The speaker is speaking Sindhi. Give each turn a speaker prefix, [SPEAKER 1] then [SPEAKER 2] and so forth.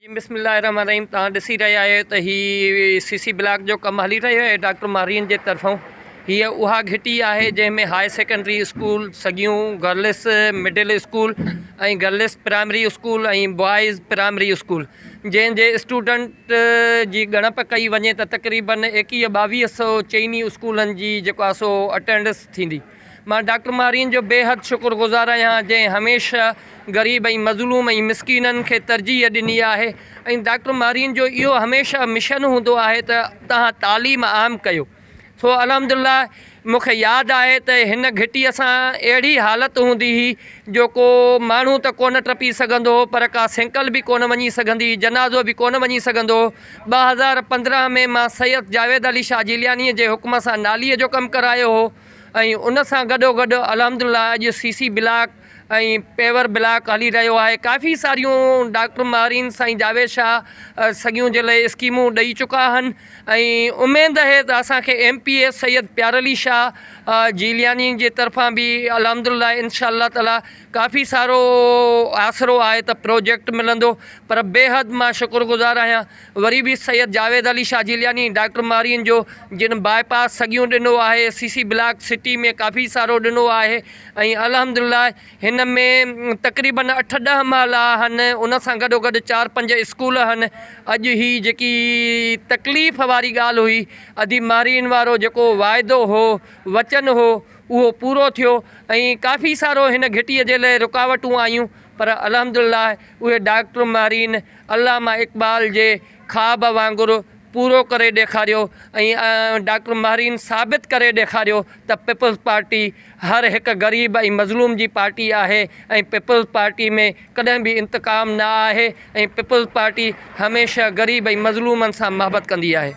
[SPEAKER 1] جي بسم الله الرحمن الرحيم توهان ڏسي رهيا آهيو ته هي سي سي بلاڪ جو ڪم هلي رهيو آهي ڊاڪٽر مارين جي طرفون هيء اها گهٽي آهي جنهن ۾ هاء سيڪنڊري اسڪول سڳيون girls middle school ۽ girls primary school ۽ boys primary school جنهن جي اسٽوڊنٽ جي ڳڻپ ڪئي وڃي ته تقريبن ايڪيهه ٻاويهه سو چئني اسڪولن جي جيڪو آهي سو اٽينڊنس ٿيندي مان ڊاڪٽر مارين جو بيحد شڪر گذار آهيان جنهن هميشه غريب ۽ مظلوم ۽ مسڪينن کي ترجيح ڏني آهي ۽ ڊاڪٽر مارين جو اهو هميشه مشن هوندو آهي ته توهان تعليم عام ڪيو سو الحمدلله مون کي ياد آهي ته هن گهٽيء سان اهڙي حالت هوندي هئي جو ڪو ماڻهو ته ڪونه ٽپي سگهندو هو پر ڪا سينڪل به ڪونه وڃي سگهندي هئي جنازو به ڪونه وڃي سگهندو هو 2015 ۾ مان سيد جاويد علي شاهه جيلانيء جي حڪم سان ناليء جو ڪم ڪرايو هو ۽ ان سان گڏوگڏ الحمدلله اڄ C C block ۽ paver block هلي رهيو آهي ڪافي ساريون ڊاڪٽر ماهرين سائين جاويد شاهه سڳيون جي لاء اسڪيمون ڏئي چڪا آهن ۽ اميد آهي ته اسان کي M P A Syed Pyar Ali Shah Jilani جي طرفان به الحمدلله انشاء الله تعالي ڪافي سارو آسرو آهي ته پروجيڪٽ ملندو پر بيحد مان شڪر گذار آهيان وري به سيد جاويد علي شاهه جيلاني، ڊاڪٽر مارين جو جن باء پاس سڳيون ڏنو آهي، سي سي بلاڪ سٽي ۾ ڪافي سارو ڏنو آهي ۽ الحمدلله هن ۾ تقريبن اٺ ڏهه محلا آهن ان سان گڏو گڏ چار پنج اسڪول آهن اڄ هي جيڪي تڪليف واري ڳالهه هئي ادي مارين وارو جيڪو واعدو هو وچن هو اهو پورو ٿيو ۽ ڪافي سارو هن گهٽي جي لاء رڪاوٽون آيون پر الحمدلله اهي ڊاڪٽر مارين علامه اقبال جي خواب وانگر پورو ڪري ڏيکاريو ۽ ڊاڪٽر مهرين ثابت ڪري ڏيکاريو ته پيپلز پارٽي هر هڪ غريب ۽ مظلوم جي پارٽي آهي ۽ پيپلز پارٽي ۾ ڪڏهن به انتقام نه آهي ۽ پيپلز پارٽي هميشه غريب ۽ مظلومن سان محبت ڪندي آهي.